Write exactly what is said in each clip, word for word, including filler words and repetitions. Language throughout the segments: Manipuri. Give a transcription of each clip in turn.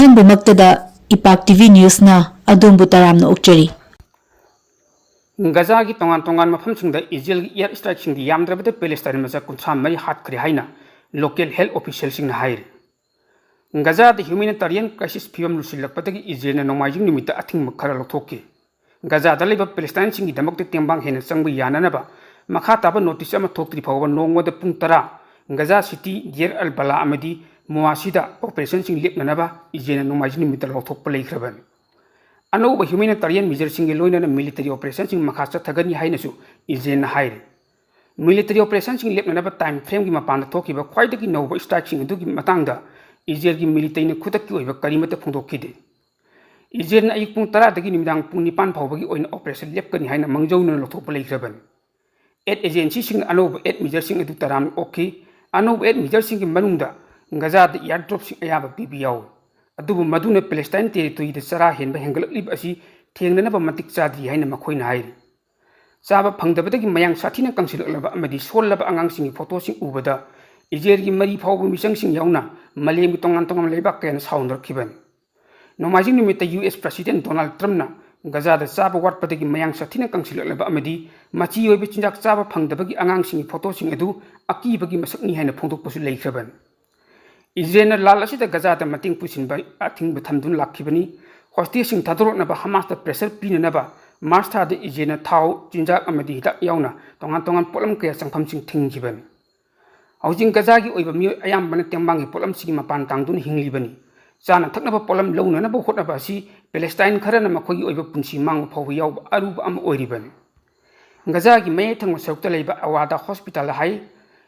ꯑꯍꯥꯟꯕꯃꯛꯇꯗ ꯏꯄꯥꯛ ꯇꯤ ꯚꯤ ꯅ꯭ꯌꯨꯁꯅ ꯑꯗꯣꯝꯕꯨ ꯇꯔꯥꯝꯅ ꯑꯣꯛꯆꯔꯤ꯫ ꯒꯖꯥꯒꯤ ꯇꯣꯉꯥꯟ ꯇꯣꯉꯥꯟꯕ ꯃꯐꯝꯁꯤꯡꯗ ꯏꯖꯔꯦꯜꯒꯤ ꯑꯦꯌꯔ ꯁ꯭ꯇ꯭ꯔꯥꯏꯛꯁꯤꯡꯗꯤ ꯌꯥꯝꯗ꯭ꯔꯕꯗ ꯄꯦꯂꯦꯁꯇꯥꯏꯟ ꯃꯆꯥ ꯀꯨꯟꯊ꯭ꯔꯥ ꯃꯔꯤ ꯍꯥꯠꯈ꯭ꯔꯦ ꯍꯥꯏꯅ ꯂꯣꯀꯦꯜ ꯍꯦꯜꯊ ꯑꯣꯐꯤꯁꯤꯌꯦꯜꯁꯤꯡꯅ ꯍꯥꯏꯔꯤ꯫ ꯒꯖꯥꯗ ꯍ꯭ꯌꯨꯃꯦꯅꯤꯇꯥꯔꯤꯌꯟ ꯀ꯭ꯔꯥꯏꯁꯤꯁ ꯐꯤꯕꯝ ꯂꯨꯁꯤꯜꯂꯛꯄꯗꯒꯤ ꯏꯖꯔꯦꯜꯅ ꯅꯣꯡꯃꯥꯏꯖꯤꯡ ꯅꯨꯃꯤꯠꯇ ꯑꯊꯤꯡꯕ ꯈꯔ ꯂꯧꯊꯣꯛꯈꯤ꯫ ꯒꯖꯥꯗ ꯂꯩꯕ ꯄꯦꯂꯦꯁꯇꯥꯏꯟꯁꯤꯡꯒꯤꯗꯃꯛꯇ ꯇꯦꯡꯕꯥꯡ ꯍꯦꯟꯅ ꯆꯪꯕ ꯌꯥꯅꯅꯕ ꯃꯈꯥ ꯇꯥꯕ ꯅꯣꯇꯤꯁ ꯑꯃ ꯊꯣꯛꯇ꯭ꯔꯤ ꯐꯥꯎꯕ ꯅꯣꯡꯃꯗ ꯄꯨꯡ ꯇꯔꯥ ꯒꯖꯥ ꯁꯤꯇꯤ, ꯗꯤꯌꯔ ꯑꯜ ꯕꯂꯥ ꯑꯃꯗꯤ ꯃꯨꯋꯥꯁꯤꯗ ꯑꯣꯄꯔꯦꯁꯟꯁꯤꯡ ꯂꯦꯞꯅꯅꯕ ꯏꯖꯔꯦꯜꯅ ꯅꯣꯡꯃꯥꯏꯖꯤꯡ ꯅꯨꯃꯤꯠꯇ ꯂꯥꯎꯊꯣꯛꯄ ꯂꯩꯈ꯭ꯔꯕꯅꯤ꯫ ꯑꯅꯧꯕ ꯍ꯭ꯌꯨꯃꯦꯅꯤꯇꯥꯔꯤꯌꯟ ꯃꯤꯖꯔꯁꯤꯡꯒꯤ ꯂꯣꯏꯅꯅ ꯃꯤꯂꯤꯇꯔꯤ ꯑꯣꯄꯔꯦꯁꯟꯁꯤꯡ ꯃꯈꯥ ꯆꯠꯊꯒꯅꯤ ꯍꯥꯏꯅꯁꯨ ꯏꯖꯔꯦꯜꯅ ꯍꯥꯏꯔꯤ꯫ ꯃꯤꯂꯤꯇꯔꯤ ꯑꯣꯄꯔꯦꯁꯟꯁꯤꯡ ꯂꯦꯞꯅꯅꯕ ꯇꯥꯏꯝ ꯐ꯭ꯔꯦꯝꯒꯤ ꯃꯄꯥꯟꯗ ꯊꯣꯛꯈꯤꯕ ꯈ꯭ꯋꯥꯏꯗꯒꯤ ꯅꯧꯕ ꯁ꯭ꯇ꯭ꯔꯥꯏꯛꯁꯤꯡ ꯑꯗꯨꯒꯤ ꯃꯇꯥꯡꯗ ꯏꯖꯔꯦꯜꯒꯤ ꯃꯤꯂꯤꯇꯔꯤꯅ ꯈꯨꯗꯛꯀꯤ ꯑꯣꯏꯕ ꯀꯔꯤꯃꯠꯇ ꯐꯣꯡꯗꯣꯛꯈꯤꯗꯦ꯫ ꯏꯖꯔꯦꯜꯅ ꯑꯌꯨꯛ ꯄꯨꯡ ꯇꯔꯥꯗꯒꯤ ꯅꯨꯃꯤꯗꯥꯡ ꯄꯨꯡ ꯅꯤꯄꯥꯟ ꯐꯥꯎꯕꯒꯤ ꯑꯣꯏꯅ ꯑꯣꯄꯔꯦꯁꯟ ꯂꯦꯞꯀꯅꯤ ꯍꯥꯏꯅ ꯃꯥꯡꯖꯧꯅꯅ ꯂꯧꯊꯣꯛꯄ ꯂꯩꯈ꯭ꯔꯕꯅꯤ꯫ ꯑꯦꯗ ꯑꯦꯖꯦꯟꯁꯤꯁꯤꯡꯅ ꯑꯅꯧꯕ ꯑꯦꯗ ꯃꯤꯖꯔꯁꯤꯡ ꯑꯗꯨ ꯇꯔꯥꯝꯅ ꯑꯣꯛꯈꯤ꯫ ꯑꯅꯧꯕ ꯑꯦꯗ ꯃꯤꯖꯔꯁꯤꯡꯒꯤ ꯃꯅꯨꯡꯗ ꯒꯖꯥꯗ ꯏꯌꯥꯔ ꯗ꯭ꯔꯣꯞꯁꯤꯡ ꯑꯌꯥꯕ ꯄꯤꯕ ꯌꯥꯎꯏ꯫ ꯑꯗꯨꯕꯨ ꯃꯗꯨꯅ ꯄꯦꯂꯦꯁꯇꯥꯏꯟ ꯇꯦꯔꯤꯇꯣꯔꯤꯗ ꯆꯔꯥ ꯍꯦꯟꯕ ꯍꯦꯟꯒꯠꯂꯛꯂꯤꯕ ꯑꯁꯤ ꯊꯦꯡꯅꯅꯕ ꯃꯇꯤꯛ ꯆꯥꯗ꯭ꯔꯤ ꯍꯥꯏꯅ ꯃꯈꯣꯏꯅ ꯍꯥꯏꯔꯤ꯫ ꯆꯥꯕ ꯐꯪꯗꯕꯗꯒꯤ ꯃꯌꯥꯡ ꯁꯥꯊꯤꯅ ꯀꯪꯁꯤꯜꯂꯛꯂꯕ ꯑꯃꯗꯤ ꯁꯣꯜꯂꯕ ꯑꯉꯥꯡꯁꯤꯡꯒꯤ ꯐꯣꯇꯣꯁꯤꯡ ꯎꯕꯗ ꯏꯖꯔꯦꯜꯒꯤ ꯃꯔꯤ ꯐꯥꯎꯕ ꯃꯤꯆꯪꯁꯤꯡ ꯌꯥꯎꯅ ꯃꯥꯂꯦꯝꯒꯤ ꯇꯣꯉꯥꯟ ꯇꯣꯉꯥꯟꯕ ꯂꯩꯕꯥꯛ ꯀꯌꯥꯅ ꯁꯥꯎꯅꯔꯛꯈꯤꯕꯅꯤ꯫ ꯅꯣꯡꯃꯥꯏꯖꯤꯡ ꯅꯨꯃꯤꯠꯇ ꯌꯨ ꯑꯦꯁ ꯄ꯭ꯔꯁꯤꯗꯦꯟ ꯗꯣꯅꯥꯜꯗ ꯇ꯭ꯔꯝꯞꯅ ꯒꯖꯥꯗ ꯆꯥꯕ ꯋꯥꯠꯄꯗꯒꯤ ꯃꯌꯥꯡ ꯁꯥꯊꯤꯅ ꯀꯪꯁꯤꯜꯂꯛꯂꯕ ꯑꯃꯗꯤ ꯃꯆꯤ ꯑꯣꯏꯕ ꯆꯤꯟꯖꯥꯛ ꯆꯥꯕ ꯐꯪꯗꯕꯒꯤ ꯑꯉꯥꯡꯁꯤꯡꯒꯤ ꯐꯣꯇꯣꯁꯤꯡ ꯑꯗꯨ ꯑꯀꯤꯕꯒꯤ ꯃꯁꯛꯅꯤ ꯍꯥꯏꯅ ꯐꯣꯡꯗꯣꯛꯄꯁꯨ ꯂꯩꯈ꯭ꯔꯕꯅꯤ꯫ ꯏꯖꯔꯦꯜꯅ ꯂꯥꯜ ꯑꯁꯤꯗ ꯒꯖꯥꯗ ꯃꯇꯦꯡ ꯄꯨꯁꯤꯟꯕ ꯑꯊꯤꯡꯕ ꯊꯝꯗꯨꯅ ꯂꯥꯛꯈꯤꯕꯅꯤ꯫ ꯍꯣꯁꯇꯦꯖꯁꯤꯡ ꯊꯥꯗꯣꯔꯛꯅꯕ ꯍꯃꯥꯁꯇ ꯄ꯭ꯔꯦꯁꯔ ꯄꯤꯅꯅꯕ ꯃꯥꯔꯆ ꯊꯥꯗ ꯏꯖꯔꯦꯜꯅ ꯊꯥꯎ, ꯆꯤꯟꯖꯥꯛ ꯑꯃꯗꯤ ꯍꯤꯗꯥꯛ ꯌꯥꯎꯅ ꯇꯣꯉꯥꯟ ꯇꯣꯉꯥꯟ ꯄꯣꯠꯂꯝ ꯀꯌꯥ ꯆꯪꯐꯝꯁꯤꯡ ꯊꯤꯡꯈꯤꯕꯅꯤ꯫ ꯍꯧꯖꯤꯛ ꯒꯖꯥꯒꯤ ꯑꯣꯏꯕ ꯃꯤꯑꯣꯏ ꯑꯌꯥꯝꯕꯅ ꯇꯦꯡꯕꯥꯡꯒꯤ ꯄꯣꯠꯂꯝꯁꯤꯡꯒꯤ ꯃꯄꯥꯟ ꯇꯥꯡꯗꯨꯅ ꯍꯤꯡꯂꯤꯕꯅꯤ꯫ ꯆꯥꯅ ꯊꯛꯅꯕ ꯄꯣꯠꯂꯝ ꯂꯧꯅꯅꯕ ꯍꯣꯠꯅꯕ ꯑꯁꯤ ꯄꯦꯂꯦꯁꯇꯥꯏꯟ ꯈꯔꯅ ꯃꯈꯣꯏꯒꯤ ꯑꯣꯏꯕ ꯄꯨꯟꯁꯤ ꯃꯥꯡꯕ ꯐꯥꯎꯕ ꯌꯥꯎꯕ ꯑꯔꯨꯕ ꯑꯃ ꯑꯣꯏꯔꯤꯕꯅꯤ꯫ ꯒꯖꯥꯒꯤ ꯃꯌꯥꯏ ꯊꯪꯕ ꯁꯔꯨꯛꯇ ꯂꯩꯕ ꯑꯋꯥꯗꯥ ꯍꯣꯁꯄꯤꯇꯥꯜ ꯍꯥꯏ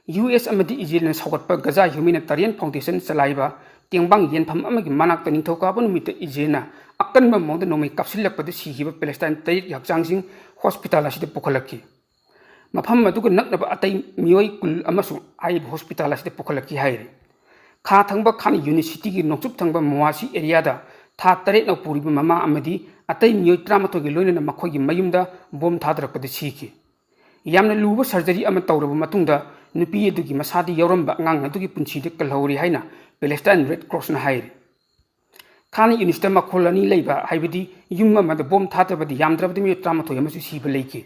ꯌꯨ ꯑꯦꯁ ꯑꯃꯗꯤ ꯏꯖꯔꯦꯜꯅ ꯁꯧꯒꯠꯄ ꯒꯖꯥ ꯍ꯭ꯌꯨꯃꯦꯅꯤꯇꯥꯔꯤꯌꯟ ꯐꯥꯎꯟꯗꯦꯁꯟ ꯆꯂꯥꯏꯕ ꯇꯦꯡꯕꯥꯡ ꯌꯦꯟꯐꯝ ꯑꯃꯒꯤ ꯃꯅꯥꯛꯇ ꯅꯤꯡꯊꯧꯀꯥꯕ ꯅꯨꯃꯤꯠꯇ ꯏꯖꯔꯦꯜꯅ ꯑꯀꯟꯕ ꯃꯑꯣꯡꯗ ꯅꯣꯡꯃꯩ ꯀꯥꯞꯁꯤꯜꯂꯛꯄꯗ ꯁꯤꯈꯤꯕ ꯄꯦꯂꯦꯁꯇꯥꯏꯟ ꯇꯔꯦꯠꯀꯤ ꯍꯛꯆꯥꯡꯁꯤꯡ ꯍꯣꯁꯄꯤꯇꯥꯜ ꯑꯁꯤꯗ ꯄꯨꯈꯠꯂꯛꯈꯤ꯫ ꯃꯐꯝ ꯑꯗꯨꯒ ꯅꯛꯅꯕ ꯑꯇꯩ ꯃꯤꯑꯣꯏ ꯀꯨꯟ ꯑꯃꯁꯨ ꯍꯥꯏꯔꯤꯕ ꯍꯣꯁꯄꯤꯇꯥꯜ ꯑꯁꯤꯗ ꯄꯨꯈꯠꯂꯛꯈꯤ ꯍꯥꯏꯔꯤ꯫ ꯈꯥ ꯊꯪꯕ ꯈꯥꯟ ꯌꯨꯅꯤꯠ ꯁꯤꯇꯤꯒꯤ ꯅꯣꯡꯆꯨꯞ ꯊꯪꯕ ꯃꯣꯋꯥꯁꯤ ꯑꯦꯔꯤꯌꯥꯗ ꯊꯥ ꯇꯔꯦꯠꯅ ꯄꯨꯔꯤꯕ ꯃꯃꯥ ꯑꯃꯗꯤ ꯑꯇꯩ ꯃꯤꯑꯣꯏ ꯇꯔꯥꯃꯥꯊꯣꯏꯒꯤ ꯂꯣꯏꯅꯅ ꯃꯈꯣꯏꯒꯤ ꯃꯌꯨꯝꯗ ꯕꯣꯝ ꯊꯥꯗꯔꯛꯄꯗ ꯁꯤꯈꯤ꯫ ꯌꯥꯝꯅ ꯂꯨꯕ ꯁꯔꯖꯔꯤ ꯑꯃ ꯇꯧꯔꯕ ꯃꯇꯨꯡꯗ ꯅꯨꯄꯤ ꯑꯗꯨꯒꯤ ꯃꯁꯥꯗ ꯌꯥꯎꯔꯝꯕ ꯑꯉꯥꯡ ꯑꯗꯨꯒꯤ ꯄꯨꯟꯁꯤꯗ ꯀꯜꯍꯧꯔꯦ ꯍꯥꯏꯅ ꯄꯦꯂꯦꯁꯇꯥꯏꯟ ꯔꯦꯗ ꯀ꯭ꯔꯣꯁꯅ ꯍꯥꯏꯔꯤ꯫ ꯊꯥꯅ ꯌꯨꯅꯤꯠꯁꯇ ꯃꯈꯣꯜ ꯑꯅꯤ ꯂꯩꯕ, ꯍꯥꯏꯕꯗꯤ ꯌꯨꯝ ꯑꯃꯗ ꯕꯣꯝ ꯊꯥꯗꯕꯗꯤ ꯌꯥꯝꯗ꯭ꯔꯕꯗ ꯃꯤꯑꯣꯏ ꯇꯔꯥꯃꯥꯊꯣꯏ ꯑꯃꯁꯨ ꯁꯤꯕ ꯂꯩꯈꯤ꯫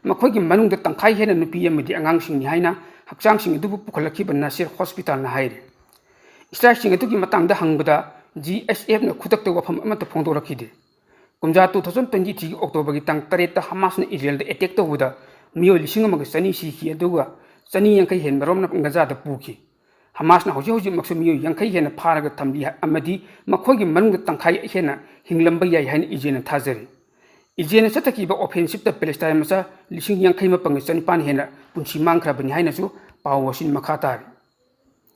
ꯃꯈꯣꯏꯒꯤ ꯃꯅꯨꯡꯗ ꯇꯪꯈꯥꯏ ꯍꯦꯟꯅ ꯅꯨꯄꯤ ꯑꯃꯗꯤ ꯑꯉꯥꯡꯁꯤꯡꯅꯤ ꯍꯥꯏꯅ ꯍꯛꯆꯥꯡꯁꯤꯡ ꯑꯗꯨꯕꯨ ꯄꯨꯈꯠꯂꯛꯈꯤꯕ ꯅꯁꯤꯔ ꯍꯣꯁꯄꯤꯇꯥꯜꯅ ꯍꯥꯏꯔꯤ꯫ ꯏꯁꯇ꯭ꯔꯥꯏꯛꯁꯤꯡ ꯑꯗꯨꯒꯤ ꯃꯇꯥꯡꯗ ꯍꯪꯕꯗ ꯖꯤ ꯑꯦꯁ ꯑꯦꯐꯅ ꯈꯨꯗꯛꯇ ꯋꯥꯐꯝ ꯑꯃꯠꯇ ꯐꯣꯡꯗꯣꯔꯛꯈꯤꯗꯦ꯫ ꯀꯨꯝꯖꯥ two thousand twenty threeꯒꯤ Octoberꯒꯤ ꯇꯥꯡ ꯇꯔꯦꯠꯇ ꯍꯃꯥꯁꯅ ꯏꯖꯔꯦꯜꯗ ꯑꯦꯇꯦꯛ ꯇꯧꯕꯗ ꯃꯤꯑꯣꯏ ꯂꯤꯁꯤꯡ ꯑꯃꯒ ꯆꯅꯤ ꯁꯤꯈꯤ, ꯑꯗꯨꯒ ꯆꯅꯤ ꯌꯥꯡꯈꯩ ꯍꯦꯟꯕ ꯔꯣꯝꯅ ꯒꯖꯥꯗ ꯄꯨꯈꯤ꯫ ꯍꯃꯥꯁꯅ ꯍꯧꯖꯤꯛ ꯍꯧꯖꯤꯛꯃꯛꯁꯨ ꯃꯤꯑꯣꯏ ꯌꯥꯡꯈꯩ ꯍꯦꯟꯅ ꯐꯥꯔꯒ ꯊꯝꯂꯤ ꯑꯃꯗꯤ ꯃꯈꯣꯏꯒꯤ ꯃꯅꯨꯡꯗ ꯇꯪꯈꯥꯏ ꯍꯦꯟꯅ ꯍꯤꯡꯂꯝꯕ ꯌꯥꯏ ꯍꯥꯏꯅ ꯏꯖꯔꯦꯜꯅ ꯊꯥꯖꯔꯤ꯫ ꯏꯖꯔꯦꯜꯅ ꯆꯠꯊꯈꯤꯕ ꯑꯣꯐꯦꯟꯁꯤꯞꯇ ꯄꯦꯂꯦꯁꯇꯥꯏꯟ ꯃꯆꯥ ꯂꯤꯁꯤꯡ ꯌꯥꯡꯈꯩ ꯃꯥꯄꯟꯒ ꯆꯅꯤꯄꯥꯟ ꯍꯦꯟꯅ ꯄꯨꯟꯁꯤ ꯃꯥꯡꯈ꯭ꯔꯕꯅꯤ ꯍꯥꯏꯅꯁꯨ ꯄꯥꯎ ꯑꯁꯤꯅ ꯃꯈꯥ ꯇꯥꯔꯤ꯫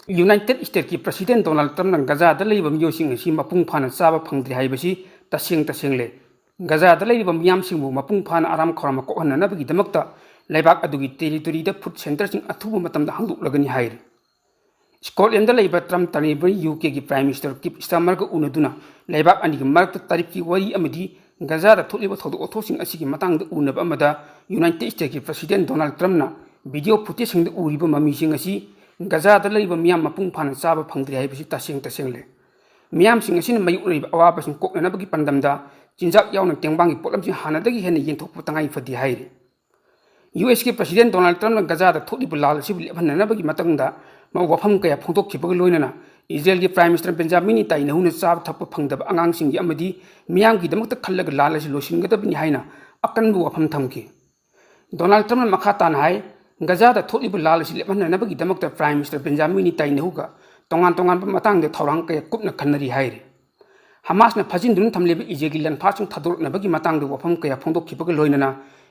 ꯌꯨꯅꯥꯏꯇꯦꯗ ꯁ꯭ꯇꯦꯠꯀꯤ ꯄ꯭ꯔꯁꯤꯗꯦꯟ ꯗꯣꯅꯥꯜꯗ ꯇ꯭ꯔꯝꯞꯅ ꯒꯖꯥꯗ ꯂꯩꯔꯤꯕ ꯃꯤꯑꯣꯏꯁꯤꯡ ꯑꯁꯤ ꯃꯄꯨꯡ ꯐꯥꯅ ꯆꯥꯕ ꯐꯪꯗ꯭ꯔꯤ ꯍꯥꯏꯕꯁꯤ ꯇꯁꯦꯡ ꯇꯁꯦꯡꯂꯦ꯫ ꯒꯖꯥꯗ ꯂꯩꯔꯤꯕ ꯃꯤꯌꯥꯝꯁꯤꯡꯕꯨ ꯃꯄꯨꯡ ꯐꯥꯅ ꯑꯔꯥꯝ ꯈꯧꯔꯥꯡꯕ ꯀꯣꯛꯍꯟꯅꯅꯕꯒꯤꯗꯃꯛꯇ ꯂꯩꯕꯥꯛ ꯑꯗꯨꯒꯤ ꯇꯦꯔꯤꯇꯣꯔꯤꯗ ꯐꯨꯗ ꯁꯦꯟꯇꯔꯁꯤꯡ ꯑꯊꯨꯕ ꯃꯇꯝꯗ ꯍꯥꯡꯗꯣꯛꯂꯒꯅꯤ ꯍꯥꯏꯔꯤ꯫ ꯁ꯭ꯀꯣꯠꯂꯦꯟꯗ ꯂꯩꯕ ꯇ꯭ꯔꯝꯞ ꯇꯥꯔꯤꯕ ꯌꯨ ꯀꯦꯒꯤ ꯄ꯭ꯔꯥꯏꯝ ꯃꯤꯅꯤꯁꯇꯔ ꯀꯤꯞ ꯁ꯭ꯇꯥꯔꯃꯔꯒ ꯎꯅꯗꯨꯅ ꯂꯩꯕꯥꯛ ꯑꯅꯤꯒꯤ ꯃꯔꯛꯇ ꯇꯥꯔꯤꯛꯀꯤ ꯋꯥꯔꯤ ꯑꯃꯗꯤ ꯒꯖꯥꯗ ꯊꯣꯛꯂꯤꯕ ꯊꯧꯗꯣꯛ ꯋꯥꯊꯣꯛꯁꯤꯡ ꯑꯁꯤꯒꯤ ꯃꯇꯥꯡꯗ ꯎꯅꯕ ꯑꯃꯗ ꯌꯨꯅꯥꯏꯇꯦꯗ ꯁ꯭ꯇꯦꯠꯀꯤ ꯄ꯭ꯔꯁꯤꯗꯦꯟ ꯗꯣꯅꯥꯜꯗ ꯇ꯭ꯔꯝꯞꯅ ꯚꯤꯗꯤꯑꯣ ꯐꯨꯇꯦꯖꯁꯤꯡꯗ ꯎꯔꯤꯕ ꯃꯃꯤꯁꯤꯡ ꯑꯁꯤ ꯒꯖꯥꯗ ꯂꯩꯔꯤꯕ ꯃꯤꯌꯥꯝ ꯃꯄꯨꯡ ꯐꯥꯅ ꯆꯥꯕ ꯐꯪꯗ꯭ꯔꯤ ꯍꯥꯏꯕꯁꯤ ꯇꯁꯦꯡ ꯇꯁꯦꯡꯂꯦ꯫ ꯃꯤꯌꯥꯝꯁꯤꯡ ꯑꯁꯤꯅ ꯃꯥꯌꯣꯛꯅꯔꯤꯕ ꯑꯋꯥꯕꯁꯤꯡ ꯀꯣꯛꯅꯅꯕꯒꯤ ꯄꯥꯟꯗꯝꯗ ꯆꯤꯟꯖꯥꯛ ꯌꯥꯎꯅ ꯇꯦꯡꯕꯥꯡꯒꯤ ꯄꯣꯠꯂꯝꯁꯤꯡ ꯍꯥꯟꯅꯗꯒꯤ ꯍꯦꯟꯅ ꯌꯦꯟꯊꯣꯛꯄ ꯇꯉꯥꯏ ꯐꯗꯦ ꯍꯥꯏꯔꯤ꯫ ꯌꯨ ꯑꯦꯁꯀꯤ ꯄ꯭ꯔꯁꯤꯗꯦꯟ ꯗꯣꯅꯥꯜꯗ ꯇ꯭ꯔꯝꯞꯅ ꯒꯖꯥꯗ ꯊꯣꯛꯂꯤꯕ ꯂꯥꯜ ꯑꯁꯤꯕꯨ ꯂꯦꯞꯍꯟꯅꯅꯕꯒꯤ ꯃꯇꯥꯡꯗ ꯋꯥꯐꯝ ꯀꯌꯥ ꯐꯣꯡꯗꯣꯛꯈꯤꯕꯒ ꯂꯣꯏꯅꯅ ꯏꯖꯔꯦꯜꯒꯤ ꯄ꯭ꯔꯥꯏꯝ ꯃꯤꯅꯤꯁꯇꯔ ꯕꯦꯟꯖꯥꯃꯤꯟ ꯅꯦꯇꯥꯟꯌꯥꯍꯨꯅ ꯆꯥꯕ ꯊꯛꯄ ꯐꯪꯗꯕ ꯑꯉꯥꯡꯁꯤꯡꯒꯤ ꯑꯃꯗꯤ ꯃꯤꯌꯥꯝꯒꯤꯗꯃꯛꯇ ꯈꯜꯂꯒ ꯂꯥꯜ ꯑꯁꯤ ꯂꯣꯏꯁꯤꯟꯒꯗꯕꯅꯤ ꯍꯥꯏꯅ ꯑꯀꯟꯕ ꯋꯥꯐꯝ ꯊꯝꯈꯤ꯫ ꯗꯣꯅꯥꯜꯗ ꯇ꯭ꯔꯝꯞꯅ ꯃꯈꯥ ꯇꯥꯅ ꯍꯥꯏ, ꯒꯖꯥꯗ ꯊꯣꯛꯂꯤꯕ ꯂꯥꯜ ꯑꯁꯤ ꯂꯦꯞꯍꯟꯅꯅꯕꯒꯤꯗꯃꯛꯇ ꯄ꯭ꯔꯥꯏꯝ ꯃꯤꯅꯤꯁꯇꯔ ꯕꯦꯟꯖꯥꯃꯤꯟ ꯅꯦꯇꯥꯟꯌꯥꯍꯨꯒ ꯇꯣꯉꯥꯟ ꯇꯣꯉꯥꯟꯕ ꯃꯇꯥꯡꯗ ꯊꯧꯔꯥꯡ ꯀꯌꯥ ꯀꯨꯞꯅ ꯈꯟꯅꯔꯤ ꯍꯥꯏꯔꯤ꯫ ꯍꯃꯥꯁꯅ ꯐꯥꯖꯤꯟꯗꯨꯅ ꯊꯝꯂꯤꯕ ꯏꯖꯔꯦꯜꯒꯤ ꯂꯥꯟꯐꯥꯁꯤꯡ ꯊꯥꯗꯣꯔꯛꯅꯕꯒꯤ ꯃꯇꯥꯡꯗ ꯋꯥꯐꯝ ꯀꯌꯥ ꯐꯣꯡꯗꯣꯛꯈꯤꯕꯒ ꯂꯣꯏꯅꯅ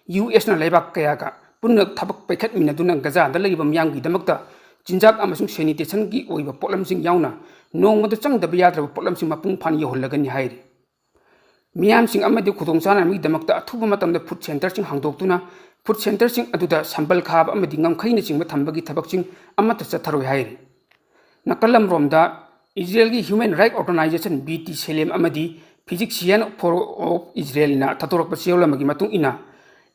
ꯌꯨ ꯑꯦꯁꯅ ꯂꯩꯕꯥꯛ ꯀꯌꯥꯒ ꯄꯨꯟꯅ ꯊꯕꯛ ꯄꯥꯏꯈꯠꯃꯤꯟꯅꯗꯨꯅ ꯒꯖꯥꯗ ꯂꯩꯔꯤꯕ ꯃꯤꯌꯥꯝꯒꯤꯗꯃꯛꯇ ꯆꯤꯟꯖꯥꯛ ꯑꯃꯁꯨꯡ ꯁꯦꯅꯤꯇꯦꯁꯟꯒꯤ ꯑꯣꯏꯕ ꯄꯣꯠꯂꯝꯁꯤꯡ ꯌꯥꯎꯅ ꯅꯣꯡꯃꯗ ꯆꯪꯗꯕ ꯌꯥꯗ꯭ꯔꯕ ꯄꯣꯠꯂꯝꯁꯤꯡ ꯃꯄꯨꯡ ꯐꯥꯅ ꯌꯧꯍꯜꯂꯒꯅꯤ ꯍꯥꯏꯔꯤ꯫ ꯃꯤꯌꯥꯝꯁꯤꯡ ꯑꯃꯗꯤ ꯈꯨꯗꯣꯡꯆꯥꯅꯕꯒꯤꯗꯃꯛꯇ ꯑꯊꯨꯕ ꯃꯇꯝꯗ ꯐꯨꯗ ꯁꯦꯟꯇꯔꯁꯤꯡ ꯍꯥꯡꯗꯣꯛꯇꯨꯅ ꯐꯨꯗ ꯁꯦꯟꯇꯔꯁꯤꯡ ꯑꯗꯨꯗ ꯁꯝꯕꯜ ꯈꯥꯕ ꯑꯃꯗꯤ ꯉꯝꯈꯩꯅꯆꯤꯡꯕ ꯊꯝꯕꯒꯤ ꯊꯕꯛꯁꯤꯡ ꯑꯃꯠꯇ ꯆꯠꯊꯔꯣꯏ ꯍꯥꯏꯔꯤ꯫ ꯅꯥꯀꯜ ꯑꯃꯔꯣꯝꯗ ꯏꯖꯔꯦꯜꯒꯤ human right organisation B T Selem ꯑꯃꯗꯤ ꯐꯤꯖꯤꯛꯁꯤꯌꯟ ꯐꯣꯔꯝ ꯑꯣꯐ ꯏꯖꯔꯦꯜꯅ ꯊꯥꯗꯣꯔꯛꯄ ꯆꯦꯔꯣꯜ ꯑꯃꯒꯤ ꯃꯇꯨꯡ ꯏꯟꯅ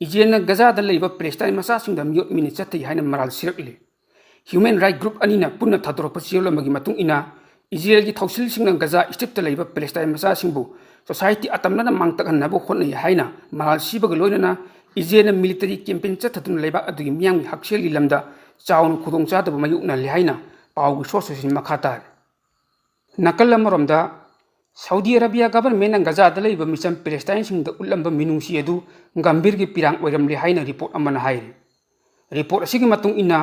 ꯏꯖꯔꯦꯜꯅ ꯒꯖꯥꯗ ꯂꯩꯔꯤꯕ ꯄꯦꯂꯦꯁꯇꯥꯏꯟ ꯃꯆꯥꯁꯤꯡꯗ ꯃꯤꯑꯣꯠ ꯃꯤꯅ ꯆꯠꯊꯩ ꯍꯥꯏꯅ ꯃꯔꯥꯜ ꯁꯤꯔꯛꯂꯤ꯫ ꯍ꯭ꯌꯨꯃꯦꯟ ꯔꯥꯏꯠ ꯒ꯭ꯔꯨꯞ ꯑꯅꯤꯅ ꯄꯨꯟꯅ ꯊꯥꯗꯣꯔꯛꯄ ꯆꯦꯔꯣꯜ ꯑꯃꯒꯤ ꯃꯇꯨꯡ ꯏꯟꯅ ꯏꯖꯔꯦꯜꯒꯤ ꯊꯧꯁꯤꯜꯁꯤꯡꯅ ꯒꯖꯥ ꯁ꯭ꯇ꯭ꯔꯤꯞꯇ ꯂꯩꯕ ꯄꯦꯂꯦꯁꯇꯥꯏꯟ ꯃꯆꯥꯁꯤꯡꯕꯨ ꯁꯣꯁꯥꯏꯇꯤ ꯑꯇꯝꯅꯅ ꯃꯥꯡꯇꯛꯍꯟꯅꯕ ꯍꯣꯠꯅꯩ ꯍꯥꯏꯅ ꯃꯔꯥꯜ ꯁꯤꯕꯒ ꯂꯣꯏꯅꯅ ꯏꯖꯔꯦꯜꯅ ꯃꯤꯂꯤꯇꯔꯤ ꯀꯦꯝꯄꯦꯟ ꯆꯠꯊꯗꯨꯅ ꯂꯩꯕꯥꯛ ꯑꯗꯨꯒꯤ ꯃꯤꯌꯥꯝꯒꯤ ꯍꯛꯁꯦꯜꯒꯤ ꯂꯝꯗ ꯆꯥꯎꯅ ꯈꯨꯗꯣꯡꯆꯥꯗꯕ ꯃꯥꯌꯣꯛꯅꯍꯜꯂꯤ ꯍꯥꯏꯅ ꯄꯥꯎꯒꯤ ꯁꯣꯔꯁ ꯑꯁꯤꯅ ꯃꯈꯥ ꯇꯥꯔꯤ꯫ ꯅꯥꯀꯜ ꯑꯃꯔꯣꯝꯗ, ꯁꯥꯎꯗꯤ ꯑꯔꯥꯕꯤꯌꯥ ꯒꯚꯔꯟꯃꯦꯟꯠꯅ ꯒꯖꯥꯗ ꯂꯩꯕ ꯃꯤꯆꯝ ꯄꯦꯂꯦꯁꯇꯥꯏꯟꯁꯤꯡꯗ ꯎꯠꯂꯝꯕ ꯃꯤꯅꯨꯡꯁꯤ ꯑꯗꯨ ꯒꯝꯚꯤꯔꯒꯤ ꯄꯤꯔꯥꯡ ꯑꯣꯏꯔꯝꯂꯦ ꯍꯥꯏꯅ ꯔꯤꯄꯣꯔꯠ ꯑꯃꯅ ꯍꯥꯏꯔꯤ꯫ ꯔꯤꯄꯣꯔꯠ ꯑꯁꯤꯒꯤ ꯃꯇꯨꯡ ꯏꯟꯅ,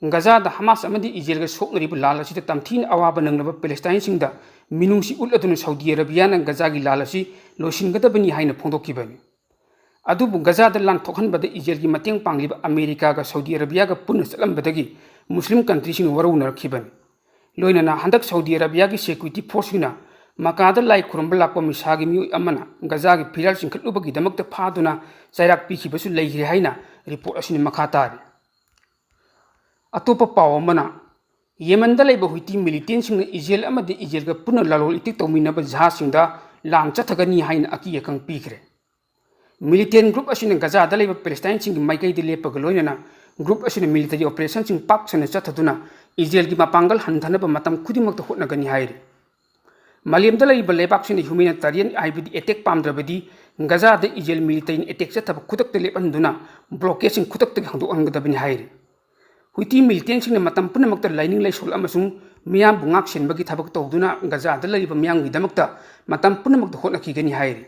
ꯒꯖꯥꯗ ꯍꯃꯥꯁ ꯑꯃꯗꯤ ꯏꯖꯔꯦꯜꯒ ꯁꯣꯛꯅꯔꯤꯕ ꯂꯥꯜ ꯑꯁꯤꯗ ꯇꯝꯊꯤꯅ ꯑꯋꯥꯕ ꯅꯪꯂꯕ ꯄꯦꯂꯦꯁꯇꯥꯏꯟꯁꯤꯡꯗ ꯃꯤꯅꯨꯡꯁꯤ ꯎꯠꯂꯗꯨꯅ ꯁꯥꯎꯗꯤ ꯑꯔꯥꯕꯤꯌꯥꯅ ꯒꯖꯥꯒꯤ ꯂꯥꯜ ꯑꯁꯤ ꯂꯣꯏꯁꯤꯟꯒꯗꯕꯅꯤ ꯍꯥꯏꯅ ꯐꯣꯡꯗꯣꯛꯈꯤꯕꯅꯤ꯫ ꯑꯗꯨꯕꯨ ꯒꯖꯥꯗ ꯂꯥꯟ ꯊꯣꯛꯍꯟꯕꯗ ꯏꯖꯔꯦꯜꯒꯤ ꯃꯇꯦꯡ ꯄꯥꯡꯂꯤꯕ ꯑꯃꯦꯔꯤꯀꯥꯒ ꯁꯥꯎꯗꯤ ꯑꯔꯥꯕꯤꯌꯥꯒ ꯄꯨꯟꯅ ꯆꯠꯂꯝꯕꯗꯒꯤ ꯃꯨꯁꯂꯤꯝ ꯀꯟꯇ꯭ꯔꯤꯁꯤꯡꯅ ꯋꯥꯔꯧꯅꯔꯛꯈꯤꯕꯅꯤ꯫ ꯂꯣꯏꯅꯅ ꯍꯟꯗꯛ ꯁꯥꯎꯗꯤ ꯑꯔꯥꯕꯤꯌꯥꯒꯤ ꯁꯦꯀ꯭ꯌꯨꯔꯤꯇꯤ ꯐꯣꯔꯁꯁꯤꯡꯅ ꯃꯀꯥꯗ ꯂꯥꯏ ꯈꯨꯔꯨꯝꯕ ꯂꯥꯛꯄ ꯃꯤꯁꯥꯒꯤ ꯃꯤꯑꯣꯏ ꯑꯃꯅ ꯒꯖꯥꯒꯤ ꯐꯤꯔꯥꯜ ꯆꯤꯡꯈꯠꯂꯨꯕꯒꯤꯗꯃꯛꯇ ꯐꯥꯗꯨꯅ ꯆꯩꯔꯥꯛ ꯄꯤꯈꯤꯕꯁꯨ ꯂꯩꯈ꯭ꯔꯦ ꯍꯥꯏꯅ ꯔꯤꯄꯣꯔꯠ ꯑꯁꯤꯅ ꯃꯈꯥ ꯇꯥꯔꯤ꯫ ꯑꯇꯣꯞꯄ ꯄꯥꯎ ꯑꯃꯅ, ꯌꯦꯃꯟꯗ ꯂꯩꯕ ꯍꯨꯇꯤ ꯃꯤꯂꯤꯇꯦꯟꯁꯤꯡꯅ ꯏꯖꯔꯦꯜ ꯑꯃꯗꯤ ꯏꯖꯔꯦꯜꯒ ꯄꯨꯟꯅ ꯂꯂꯣꯟ ꯏꯇꯤꯛ ꯇꯧꯃꯤꯟꯅꯕ ꯖꯍꯥꯖꯁꯤꯡꯗ ꯂꯥꯟ ꯆꯠꯊꯒꯅꯤ ꯍꯥꯏꯅ ꯑꯀꯤ ꯑꯈꯪ ꯄꯤꯈ꯭ꯔꯦ꯫ ꯃꯤꯂꯤꯇꯦꯟ ꯒ꯭ꯔꯨꯞ ꯑꯁꯤꯅ ꯒꯖꯥꯗ ꯂꯩꯕ ꯄꯦꯂꯦꯁꯇꯥꯏꯟꯁꯤꯡꯒꯤ ꯃꯥꯏꯀꯩꯗ ꯂꯦꯞꯄꯒ ꯂꯣꯏꯅꯅ ꯒ꯭ꯔꯨꯞ ꯑꯁꯤꯅ ꯃꯤꯂꯤꯇꯔꯤ ꯑꯣꯄꯔꯦꯁꯟꯁꯤꯡ ꯄꯥꯛ ꯁꯟꯅ ꯆꯠꯊꯗꯨꯅ ꯏꯖꯔꯦꯜꯒꯤ ꯃꯄꯥꯡꯒꯜ ꯍꯟꯊꯅꯕ ꯃꯇꯝ ꯈꯨꯗꯤꯡꯃꯛꯇ ꯍꯣꯠꯅꯒꯅꯤ ꯍꯥꯏꯔꯤ꯫ ꯃꯥꯂꯦꯝꯗ ꯂꯩꯔꯤꯕ ꯂꯩꯕꯥꯛꯁꯤꯡꯅ ꯍ꯭ꯌꯨꯃꯦꯅꯤꯇꯥꯔꯤꯌꯟ ꯍꯥꯏꯕꯗꯤ ꯑꯦꯇꯦꯛ ꯄꯥꯝꯗ꯭ꯔꯕꯗꯤ ꯒꯖꯥꯗ ꯏꯖꯔꯦꯜ ꯃꯤꯂꯤꯇꯔꯤꯅ ꯑꯦꯇꯦꯛ ꯆꯠꯊꯕ ꯈꯨꯗꯛꯇ ꯂꯦꯞꯍꯟꯗꯨꯅ ꯕ꯭ꯂꯣꯀꯦꯠꯁꯤꯡ ꯈꯨꯗꯛꯇꯒꯤ ꯍꯥꯡꯗꯣꯛꯍꯟꯒꯗꯕꯅꯤ ꯍꯥꯏꯔꯤ꯫ ꯍꯨꯇꯤ ꯃꯤꯂꯤꯇꯦꯟꯁꯤꯡꯅ ꯃꯇꯝ ꯄꯨꯝꯅꯃꯛꯇ ꯂꯥꯏꯅꯤꯡ ꯂꯥꯏꯁꯣꯜ ꯑꯃꯁꯨꯡ ꯃꯤꯌꯥꯝꯕꯨ ꯉꯥꯛ ꯁꯦꯟꯕꯒꯤ ꯊꯕꯛ ꯇꯧꯗꯨꯅ ꯒꯖꯥꯗ ꯂꯩꯔꯤꯕ ꯃꯤꯌꯥꯝꯒꯤꯗꯃꯛꯇ ꯃꯇꯝ ꯄꯨꯝꯅꯃꯛꯇ ꯍꯣꯠꯅꯈꯤꯒꯅꯤ ꯍꯥꯏꯔꯤ꯫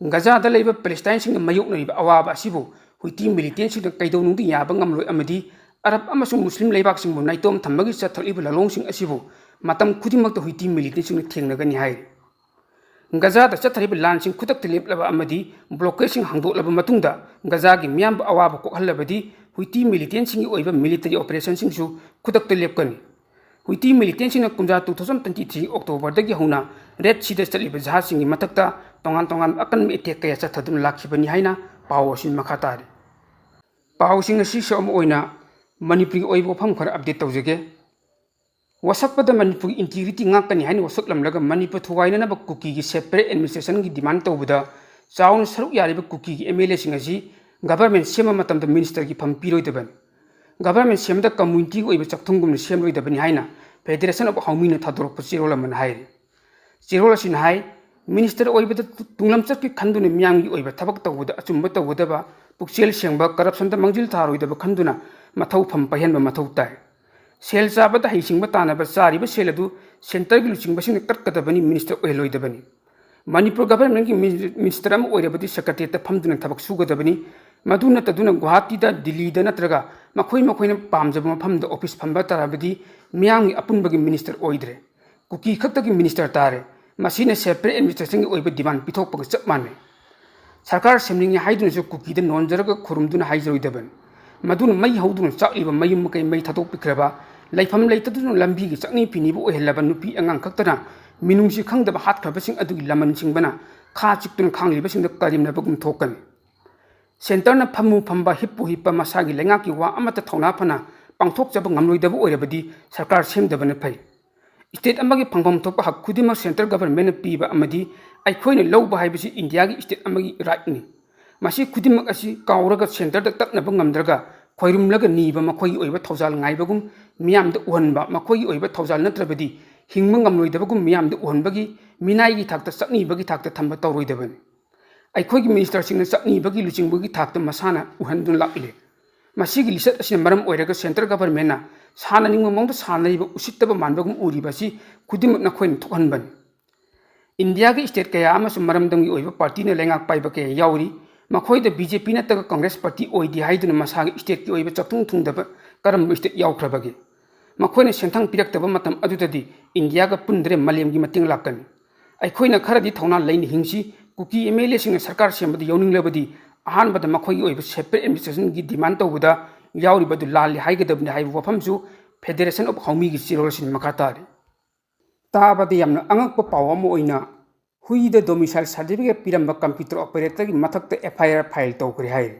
ꯒꯖꯥꯗ ꯂꯩꯕ ꯄꯦꯂꯦꯁꯇꯥꯏꯟꯁꯤꯡꯅ ꯃꯥꯌꯣꯛꯅꯔꯤꯕ ꯑꯋꯥꯕ ꯑꯁꯤꯕꯨ ꯍꯨꯇꯤ ꯃꯤꯂꯤꯇꯦꯟꯁꯤꯡꯅ ꯀꯩꯗꯧꯅꯨꯡꯗ ꯌꯥꯕ ꯉꯝꯂꯣꯏ ꯑꯃꯗꯤ ꯑꯔꯕ ꯑꯃꯁꯨꯡ ꯃꯨꯁꯂꯤꯝ ꯂꯩꯕꯥꯛꯁꯤꯡꯕꯨ ꯅꯥꯏꯇꯣꯝ ꯊꯝꯕꯒꯤ ꯆꯠꯊꯔꯛꯂꯤꯕ ꯂꯥꯂꯣꯡꯁꯤꯡ ꯑꯁꯤꯕꯨ ꯃꯇꯝ ꯈꯨꯗꯤꯡꯃꯛꯇ ꯍꯨꯇꯤ ꯃꯤꯂꯤꯇꯦꯟꯁꯤꯡꯅ ꯊꯦꯡꯅꯒꯅꯤ ꯍꯥꯏꯔꯤ꯫ ꯒꯖꯥꯗ ꯆꯠꯊꯔꯤꯕ ꯂꯥꯟꯁꯤꯡ ꯈꯨꯗꯛꯇ ꯂꯦꯞꯂꯕ ꯑꯃꯗꯤ ꯕ꯭ꯂꯣꯀꯦꯠꯁꯤꯡ ꯍꯥꯡꯗꯣꯛꯂꯕ ꯃꯇꯨꯡꯗ ꯒꯖꯥꯒꯤ ꯃꯤꯌꯥꯝꯕꯨ ꯑꯋꯥꯕ ꯀꯣꯛꯍꯜꯂꯕꯗꯤ ꯍꯨꯇꯤ ꯃꯤꯂꯤꯇꯦꯟꯁꯤꯡꯒꯤ ꯑꯣꯏꯕ ꯃꯤꯂꯤꯇꯔꯤ ꯑꯣꯄꯔꯦꯁꯟꯁꯤꯡꯁꯨ ꯈꯨꯗꯛꯇ ꯂꯦꯞꯀꯅꯤ꯫ ꯍꯨꯇꯤ ꯃꯤꯂꯤꯇꯦꯟꯁꯤꯡꯅ ꯀꯨꯝꯖꯥ two thousand twenty three October ꯗꯒꯤ ꯍꯧꯅ ꯔꯦꯗ ꯁꯤꯗ ꯆꯠꯂꯤꯕ ꯖꯍꯥꯖꯁꯤꯡꯒꯤ ꯃꯊꯛꯇ ꯇꯣꯉꯥꯟ ꯇꯣꯉꯥꯟꯕ ꯑꯀꯟꯕ ꯑꯦꯇꯦꯛ ꯀꯌꯥ ꯆꯠꯊꯗꯨꯅ ꯂꯥꯛꯈꯤꯕꯅꯤ ꯍꯥꯏꯅ ꯄꯥꯎ ꯑꯁꯤꯅ ꯃꯈꯥ ꯇꯥꯔꯤ꯫ ꯄꯥꯎꯁꯤꯡ ꯑꯁꯤ ꯁꯝꯂꯞꯄ ꯑꯣꯏꯅ ꯃꯅꯤꯄꯨꯔꯒꯤ ꯑꯣꯏꯕ ꯋꯥꯐꯝ ꯈꯔ ꯑꯞꯗꯦꯠ ꯇꯧꯖꯒꯦ꯫ ꯋꯥꯁꯛꯄꯗ ꯃꯅꯤꯄꯨꯔꯒꯤ ꯏꯟꯇꯤꯒ꯭ꯔꯤꯇꯤ ꯉꯥꯛꯀꯅꯤ ꯍꯥꯏꯅ ꯋꯥꯁꯛꯂꯝꯂꯒ ꯃꯅꯤꯄꯨꯔ ꯊꯨꯒꯥꯏꯅꯅꯕ ꯀꯨꯀꯤꯒꯤ ꯁꯦꯄꯔꯦꯠ ꯑꯦꯗꯃꯤꯅꯤꯁꯇ꯭ꯔꯦꯁꯟꯒꯤ ꯗꯤꯃꯥꯟ ꯇꯧꯕꯗ ꯆꯥꯎꯅ ꯁꯔꯨꯛ ꯌꯥꯔꯤꯕ ꯀꯨꯀꯤꯒꯤ ꯑꯦꯝ ꯑꯦꯜ ꯑꯦꯁꯤꯡ ꯑꯁꯤ ꯒꯚꯔꯟꯃꯦꯟꯠ ꯁꯦꯝꯕ ꯃꯇꯝꯗ ꯃꯤꯅꯤꯁꯇꯔꯒꯤ ꯐꯝ ꯄꯤꯔꯣꯏꯗꯕꯅꯤ꯫ ꯒꯚꯔꯟꯃꯦꯟꯠ ꯁꯦꯝꯕꯗ ꯀꯝꯃ꯭ꯌꯨꯅꯤꯇꯤꯒꯤ ꯑꯣꯏꯕ ꯆꯥꯛꯊꯨꯡꯒꯨꯝꯅ ꯁꯦꯝꯂꯣꯏꯗꯕꯅꯤ ꯍꯥꯏꯅ Federation of Haomina ꯊꯥꯗꯣꯔꯛꯄ ꯆꯦꯔꯣꯜ ꯑꯃꯅ ꯍꯥꯏꯔꯤ꯫ ꯆꯦꯔꯣꯜ ꯑꯁꯤꯅ ꯍꯥꯏ, ꯃꯤꯅꯤꯁꯇꯔ ꯑꯣꯏꯕꯗ ꯇꯨꯡꯂꯝꯆꯠꯀꯤ ꯈꯟꯗꯨꯅ ꯃꯤꯌꯥꯝꯒꯤ ꯑꯣꯏꯕ ꯊꯕꯛ ꯇꯧꯕꯗ ꯑꯆꯨꯝꯕ ꯇꯧꯒꯗꯕ, ꯄꯨꯛꯆꯦꯜ ꯁꯦꯡꯕ, ꯀꯔꯞꯁꯟꯗ ꯃꯥꯡꯖꯤꯜ ꯊꯥꯔꯣꯏꯗꯕ ꯈꯟꯗꯨꯅ ꯃꯊꯧ ꯐꯝ ꯄꯥꯏꯍꯟꯕ ꯃꯊꯧ ꯇꯥꯏ꯫ ꯁꯦꯜ ꯆꯥꯕꯗ ꯍꯩꯁꯤꯡꯕ ꯇꯥꯟꯅꯕ ꯆꯥꯔꯤꯕ ꯁꯦꯜ ꯑꯗꯨ ꯁꯦꯟꯇꯔꯒꯤ ꯂꯨꯆꯤꯡꯕꯁꯤꯡꯅ ꯀꯠꯀꯗꯕꯅꯤ, ꯃꯤꯅꯤꯁꯇꯔ ꯑꯣꯏꯍꯜꯂꯣꯏꯗꯕꯅꯤ꯫ ꯃꯅꯤꯄꯨꯔ ꯒꯚꯔꯟꯃꯦꯟꯠꯀꯤ ꯃꯤꯅꯤ-, ꯃꯤꯅꯤꯁꯇꯔ ꯑꯃ ꯑꯣꯏꯔꯕꯗꯤ ꯁꯦꯀ꯭ꯔꯦꯇꯔꯤꯌꯦꯠꯇ ꯐꯝꯗꯨꯅ ꯊꯕꯛ ꯁꯨꯒꯗꯕꯅꯤ꯫ ꯃꯗꯨ ꯅꯠꯇꯗꯨꯅ ꯒꯨꯋꯥꯍꯥꯇꯤꯗ, ꯗꯤꯜꯂꯤꯗ ꯅꯠꯇ꯭ꯔꯒ ꯃꯈꯣꯏ ꯃꯈꯣꯏꯅ ꯄꯥꯝꯖꯕ ꯃꯐꯝꯗ ꯑꯣꯐꯤꯁ ꯐꯝꯕ ꯇꯥꯔꯕꯗꯤ ꯃꯤꯌꯥꯝꯒꯤ ꯑꯄꯨꯟꯕꯒꯤ ꯃꯤꯅꯤꯁꯇꯔ ꯑꯣꯏꯗ꯭ꯔꯦ꯫ ꯀꯨꯀꯤ ꯈꯛꯇꯒꯤ ꯃꯤꯅꯤꯁꯇꯔ ꯇꯥꯔꯦ꯫ ꯃꯁꯤꯅ ꯁꯦꯄꯔꯦꯠ ꯑꯦꯗꯃꯤꯅꯤꯁꯇ꯭ꯔꯦꯁꯟꯒꯤ ꯑꯣꯏꯕ ꯗꯤꯃꯥꯟ ꯄꯤꯊꯣꯛꯄꯒ ꯆꯞ ꯃꯥꯟꯅꯩ꯫ ꯁꯔꯀꯥꯔ ꯁꯦꯝꯅꯤꯡꯉꯤ ꯍꯥꯏꯗꯨꯅꯁꯨ ꯀꯨꯀꯤꯗ ꯅꯣꯟꯖꯔꯒ ꯈꯨꯔꯨꯝꯗꯨꯅ ꯍꯥꯏꯖꯔꯣꯏꯗꯕꯅꯤ꯫ ꯃꯗꯨꯅ ꯃꯩ ꯍꯧꯗꯨꯅ ꯆꯥꯛꯂꯤꯕ ꯃꯌꯨꯝ ꯃꯀꯩ ꯃꯩ ꯊꯥꯗꯣꯛꯄꯤꯈ꯭ꯔꯕ, ꯂꯩꯐꯝ ꯂꯩꯇꯗꯨꯅ ꯂꯝꯕꯤꯒꯤ ꯆꯠꯅꯤ ꯐꯤꯅꯤꯕꯨ ꯑꯣꯏꯍꯜꯂꯕ ꯅꯨꯄꯤ ꯑꯉꯥꯡ ꯈꯛꯇꯅ ꯃꯤꯅꯨꯡꯁꯤ ꯈꯪꯗꯕ ꯍꯥꯠꯈ꯭ꯔꯕꯁꯤꯡ ꯑꯗꯨꯒꯤ ꯂꯃꯟ ꯁꯤꯡꯕꯅ ꯈꯥ ꯆꯤꯛꯇꯨꯅ ꯈꯥꯡꯂꯤꯕꯁꯤꯡꯗ ꯀꯔꯦꯝꯅꯕꯒꯨꯝ ꯊꯣꯛꯀꯅꯤ꯫ ꯁꯦꯟꯇꯔꯅ ꯐꯝꯃꯨ ꯐꯝꯕ, ꯍꯤꯞꯄꯨ ꯍꯤꯞꯄ, ꯃꯁꯥꯒꯤ ꯂꯩꯉꯥꯛꯀꯤ ꯋꯥ ꯑꯃꯠꯇ ꯊꯧꯅꯥ ꯐꯅ ꯄꯥꯡꯊꯣꯛꯆꯕ ꯉꯝꯂꯣꯏꯗꯕ ꯑꯣꯏꯔꯕꯗꯤ ꯁꯔꯀꯥꯔ ꯁꯦꯝꯗꯕꯅ ꯐꯩ꯫ ꯁ꯭ꯇꯦꯠ ꯑꯃꯒꯤ ꯐꯪꯐꯝ ꯊꯣꯛꯄ ꯍꯛ ꯈꯨꯗꯤꯡꯃꯛ ꯁꯦꯟꯇꯔ ꯒꯚꯔꯟꯃꯦꯟꯠꯅ ꯄꯤꯕ ꯑꯃꯗꯤ ꯑꯩꯈꯣꯏꯅ ꯂꯧꯕ ꯍꯥꯏꯕꯁꯤ ꯏꯟꯗꯤꯌꯥꯒꯤ ꯁ꯭ꯇꯦꯠ ꯑꯃꯒꯤ ꯔꯥꯏꯠꯅꯤ꯫ ꯃꯁꯤ ꯈꯨꯗꯤꯡꯃꯛ ꯑꯁꯤ ꯀꯥꯎꯔꯒ ꯁꯦꯟꯇꯔꯗ ꯇꯛꯅꯕ ꯉꯝꯗ꯭ꯔꯒ ꯈꯣꯏꯔꯨꯝꯂꯒ ꯅꯤꯕ, ꯃꯈꯣꯏꯒꯤ ꯑꯣꯏꯕ ꯊꯧꯖꯥꯜ ꯉꯥꯏꯕꯒꯨꯝ ꯃꯤꯌꯥꯝꯗ ꯎꯍꯟꯕ, ꯃꯈꯣꯏꯒꯤ ꯑꯣꯏꯕ ꯊꯧꯖꯥꯜ ꯅꯠꯇ꯭ꯔꯕꯗꯤ ꯍꯤꯡꯕ ꯉꯝꯂꯣꯏꯗꯕꯒꯨꯝ ꯃꯤꯌꯥꯝꯗ ꯎꯍꯟꯕꯒꯤ ꯃꯤꯅꯥꯏꯒꯤ ꯊꯥꯛꯇ, ꯆꯠꯅꯤꯕꯒꯤ ꯊꯥꯛꯇ ꯊꯝꯕ ꯇꯧꯔꯣꯏꯗꯕꯅꯤ꯫ ꯑꯩꯈꯣꯏꯒꯤ ꯃꯤꯅꯤꯁꯇꯔꯁꯤꯡꯅ ꯆꯠꯅꯤꯕꯒꯤ ꯂꯨꯆꯤꯡꯕꯒꯤ ꯊꯥꯛꯇ ꯃꯁꯥꯅ ꯎꯍꯟꯗꯨꯅ ꯂꯥꯛꯂꯤ꯫ ꯃꯁꯤꯒꯤ ꯂꯤꯆꯠ ꯑꯁꯤꯅ ꯃꯔꯝ ꯑꯣꯏꯔꯒ ꯁꯦꯟꯇꯔ ꯒꯚꯔꯟꯃꯦꯟꯠꯅ ꯁꯥꯟꯅꯅꯤꯡꯕ ꯃꯑꯣꯡꯗ ꯁꯥꯟꯅꯔꯤꯕ ꯎꯁꯤꯠꯇꯕ ꯃꯥꯟꯕꯒꯨꯝ ꯎꯔꯤꯕ ꯑꯁꯤ ꯈꯨꯗꯤꯡꯃꯛ ꯅꯈꯣꯏꯅ ꯊꯣꯛꯍꯟꯕꯅꯤ꯫ ꯏꯟꯗꯤꯌꯥꯒꯤ ꯁ꯭ꯇꯦꯠ ꯀꯌꯥ ꯑꯃꯁꯨ ꯃꯔꯝꯗꯝꯒꯤ ꯑꯣꯏꯕ ꯄꯥꯔꯇꯤꯅ ꯂꯩꯉꯥꯛ ꯄꯥꯏꯕ ꯀꯌꯥ ꯌꯥꯎꯔꯤ꯫ ꯃꯈꯣꯏꯗ ꯕꯤ ꯖꯦ ꯄꯤ ꯅꯠꯇ꯭ꯔꯒ ꯀꯪꯒ꯭ꯔꯦꯁ ꯄꯥꯔꯇꯤ ꯑꯣꯏꯗꯦ ꯍꯥꯏꯗꯨꯅ ꯃꯁꯥꯒꯤ ꯁ꯭ꯇꯦꯠꯀꯤ ꯑꯣꯏꯕ ꯆꯥꯛꯊꯨꯡ ꯊꯨꯡꯗꯕ ꯀꯔꯝꯕ ꯁ꯭ꯇꯦꯠ ꯌꯥꯎꯈ꯭ꯔꯕꯒꯦ? ꯃꯈꯣꯏꯅ ꯁꯦꯟꯊꯪ ꯄꯤꯔꯛꯇꯕ ꯃꯇꯝ ꯑꯗꯨꯗꯗꯤ ꯏꯟꯗꯤꯌꯥꯒ ꯄꯨꯟꯗ꯭ꯔꯦ, ꯃꯥꯂꯦꯝꯒꯤ ꯃꯇꯦꯡ ꯂꯥꯛꯀꯅꯤ꯫ ꯑꯩꯈꯣꯏꯅ ꯈꯔꯗꯤ ꯊꯧꯅꯥ ꯂꯩꯅ ꯍꯤꯡꯁꯤ꯫ ꯀꯨꯀꯤ ꯑꯦꯝ ꯑꯦꯜ ꯑꯦꯁꯤꯡꯅ ꯁꯔꯀꯥꯔ ꯁꯦꯝꯕꯗ ꯌꯥꯎꯅꯤꯡꯂꯕꯗꯤ ꯑꯍꯥꯟꯕꯗ ꯃꯈꯣꯏꯒꯤ ꯑꯣꯏꯕ ꯁꯦꯄꯔꯦꯠ ꯑꯦꯗꯃꯤꯅꯤꯁꯇ꯭ꯔꯦꯁꯟꯒꯤ ꯗꯤꯃꯥꯟ ꯇꯧꯕꯗ ꯌꯥꯎꯔꯤꯕ ꯑꯗꯨ ꯂꯥꯜꯂꯤ ꯍꯥꯏꯒꯗꯕꯅꯤ ꯍꯥꯏꯕ ꯋꯥꯐꯝꯁꯨ ꯐꯦꯗꯦꯔꯦꯁꯟ ꯑꯣꯐ ꯍꯥꯎꯃꯤꯒꯤ ꯆꯦꯔꯣꯜ ꯑꯁꯤꯅ ꯃꯈꯥ ꯇꯥꯔꯤ꯫ ꯇꯥꯕꯗ ꯌꯥꯝꯅ ꯑꯉꯛꯄ ꯄꯥꯎ ꯑꯃ ꯑꯣꯏꯅ ꯍꯨꯏꯗ ꯗꯣꯃꯤꯁꯥꯏꯜ ꯁꯥꯔꯇꯤꯐꯤꯀꯦꯠ ꯄꯤꯔꯝꯕ ꯀꯝꯄ꯭ꯌꯨꯇꯔ ꯑꯣꯄꯔꯦꯇꯔꯒꯤ ꯃꯊꯛꯇ ꯑꯦꯐ ꯑꯥꯏ ꯑꯥꯔ ꯐꯥꯏꯜ ꯇꯧꯈ꯭ꯔꯦ ꯍꯥꯏꯔꯤ꯫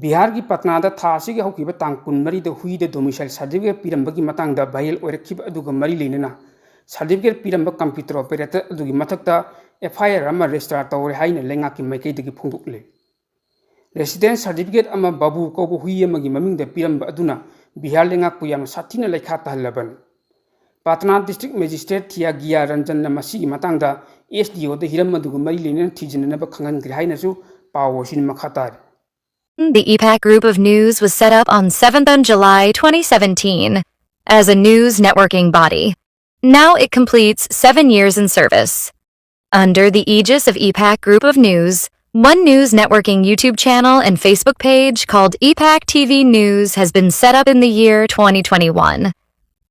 ꯕꯤꯍꯥꯔꯒꯤ ꯄꯠꯅꯥꯗ ꯊꯥ ꯑꯁꯤꯒꯤ ꯍꯧꯈꯤꯕ ꯇꯥꯡ ꯀꯨꯟꯃꯔꯤꯗ ꯍꯨꯏꯗ ꯗꯣꯃꯤꯁꯥꯏꯜ ꯁꯥꯔꯇꯤꯐꯤꯀꯦꯠ ꯄꯤꯔꯝꯕꯒꯤ ꯃꯇꯥꯡꯗ ꯚꯥꯏꯔꯦꯜ ꯑꯣꯏꯔꯛꯈꯤꯕ ꯑꯗꯨꯒ ꯃꯔꯤ ꯂꯩꯅꯅ ꯁꯥꯔꯇꯤꯐꯤꯀꯦꯠ ꯄꯤꯔꯝꯕ ꯀꯝꯄ꯭ꯌꯨꯇꯔ ꯑꯣꯄꯔꯦꯇꯔ ꯑꯗꯨꯒꯤ ꯃꯊꯛꯇ ꯑꯦꯐ ꯑꯥꯏ ꯑꯥꯔ ꯑꯃ ꯔꯦꯖꯤꯁꯇꯥꯔ ꯇꯧꯔꯦ ꯍꯥꯏꯅ ꯂꯩꯉꯥꯛꯀꯤ ꯃꯥꯏꯀꯩꯗꯒꯤ ꯐꯣꯡꯗꯣꯛꯂꯤ꯫ ꯔꯦꯁꯤꯗꯦꯟꯁ ꯁꯥꯔꯇꯤꯐꯤꯀꯦꯠ ꯑꯃ ꯕꯥꯕꯨ ꯀꯧꯕ ꯍꯨꯏ ꯑꯃꯒꯤ ꯃꯃꯤꯡꯗ ꯄꯤꯔꯝꯕ ꯑꯗꯨꯅ ꯕꯤꯍꯥꯔ ꯂꯩꯉꯥꯛꯄꯨ ꯌꯥꯝꯅ ꯁꯥꯊꯤꯅ ꯂꯩꯈꯥ ꯇꯥꯍꯜꯂꯕꯅꯤ꯫ ꯄꯥꯇꯅꯥ ꯗꯤꯁꯇ꯭ꯔꯤꯛ ꯃꯦꯖꯤꯁꯇ꯭ꯔꯦꯠ ꯊꯤꯌꯥꯒꯤꯌꯥ ꯔꯟꯖꯟꯅ ꯃꯁꯤꯒꯤ ꯃꯇꯥꯡꯗ ꯑꯦꯁ ꯗꯤ ꯑꯣꯗ ꯍꯤꯔꯝ ꯑꯗꯨꯒ ꯃꯔꯤ ꯂꯩꯅꯅ ꯊꯤꯖꯤꯟꯅꯅꯕ ꯈꯪꯍꯟꯈ꯭ꯔꯦ ꯍꯥꯏꯅꯁꯨ ꯄꯥꯎ ꯑꯁꯤꯅ ꯃꯈꯥ ꯇꯥꯔꯤ꯫ The EPAC Group of News was set up on seventh of July twenty seventeen as a news networking body. Now it completes seven years in service. Under the aegis of EPAC Group of News, one news networking YouTube channel and Facebook page called EPAC T V News has been set up in the year twenty twenty-one.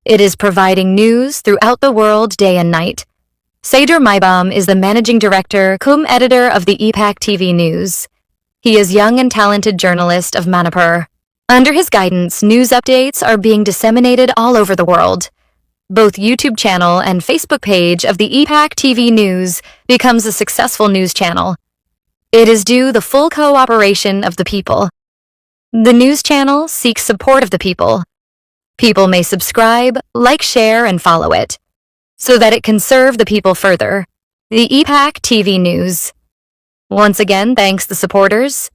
It is providing news throughout the world day and night. Saidur Maibam is the managing director cum editor of the EPAC T V News. He is young and talented journalist of Manipur. Under his guidance, news updates are being disseminated all over the world. Both YouTube channel and Facebook page of the EPAC T V News becomes a successful news channel. It is due the full cooperation of the people. The news channel seeks support of the people. People may subscribe, like, share, and follow it so that it can serve the people further. The EPAC T V News once again thanks the supporters,